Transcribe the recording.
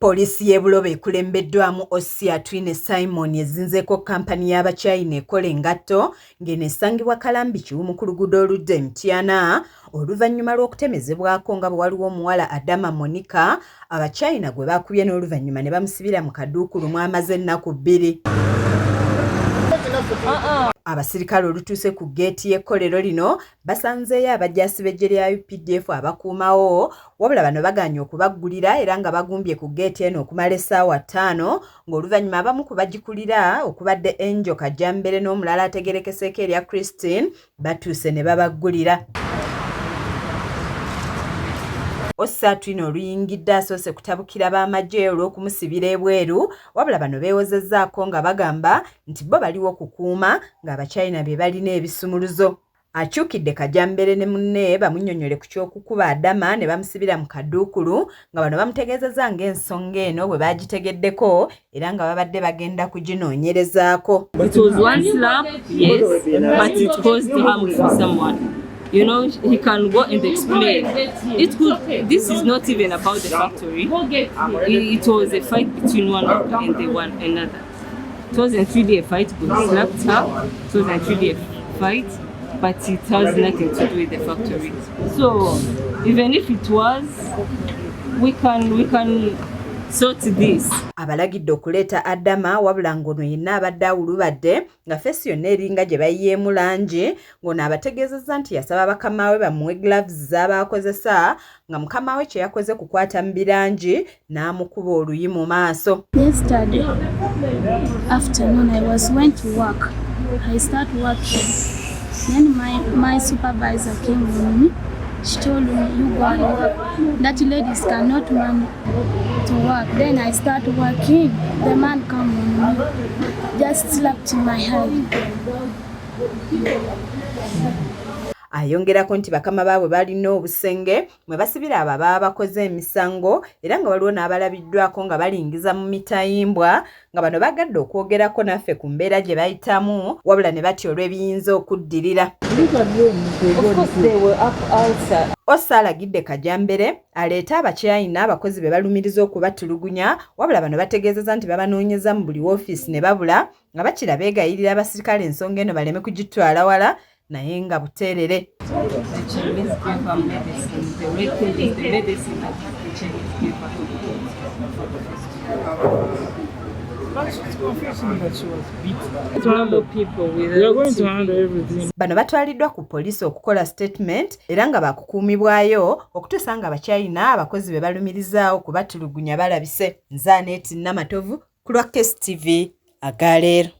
Poliisi y'e Buloba ekulembeddwamu OC Atwine Simon ezinzeeko kkampani y'Abachina ekola engatto ng'eno esangibwa Kalambi Kiwumu ku luguudo oludda e Mityana oluvannyuma lw'okutemezebwako nga bwe waliwo omuwala Adama Monica Abachina gwe baakubye n'oluvannyuma ne bamusibira mu kaduukulu mw'amaze ennaku bbiri. Abasirikale olutuuse ku ggeeti y'ekkolero lino basanzeeyo abajaasi b'eggye lya UPDF abakuumawo wabula bano bagaanye okubaggulira era nga bagumbye ku ggeeti eno okumala essaawa ttaano ng'oluvannyuma abamu ku bagikulira okubadde Angel Kajambere n'omulala ategerekeseeko erya Christine batuuse ne babaggulira. Osatwine oluyingidde asoose kutabukira b'amagye olw'okumusibira ebweru wabula bano beewozezzaako nga bagamba nti bo baliwo kukuuma ng'Abachina be balina ebisumuluzo. Akyukidde Kajambere ne munne bamunnyonnyole ku ky'okukuba Adama ne bamusibira mu kaduukulu nga bano bamutegeezezza ng'ensonga eno bwe baagitegeddeko era nga babadde bagenda kuginoonyerezaako. It was one slap, yes, but it caused harm for someone. You know, he can go and explain. It could. This is not even about the factory. It was a fight between one and the one another. It wasn't really a fight because he slapped her. It wasn't really a fight, but it has nothing to do with the factory. So even if it was, we can sort this. Abalagidde okuleeta Adama wabula ng'ono yenna abadde awulubadde nga face yonna eringa gye bayiyeemu langi ng'ono abategeezezza nti yasaba bakama we bamuwe gloves z'aba akozesa nga mukama we kye yakoze kukwata mu birangi n'amukuba oluyi mu maaso. Yesterday afternoon, I was went to work. I start working. Then my supervisor came on me. She told me, "You go and work. That ladies cannot man to work." Then I start working. The man come on me, just slapped my hand. Ayongerako nti bakama baabwe balina obusenge mwe basibira abo ababa bakoze emisango era nga waliwo n'abalabiddwako nga balingiza mu mitayimbwa nga bano bagadde okwogerako naffe ku mbeera gye bayitamu wabula ne batya olw'ebiyinza okuddirira. Of course, they were up outside. Ossa alagidde Kajambere aleete Abachina abakozi be balumiriza okubatulugunya wabula bano bategeezezza nti babanoonyeza mu buli woofiisi ne babula nga bakira beegayirira abasirikale ensonga eno baleme kugitwala wala naye nga buteerere. The Chinese gave her medicine. The red thing is the medicine that the Chinese gave her to eat for the first. But she's confessing that she was beaten. Normal people with We are going to handle everything. Bano batwaliddwa ku poliisi okukola statement era nga bakukuumibwayo okutuusa nga Abachina abakozi be balumirizaawo okubatulugunya balabise. Nze Aneeti Namatovu ku lwa KSTV agaleero.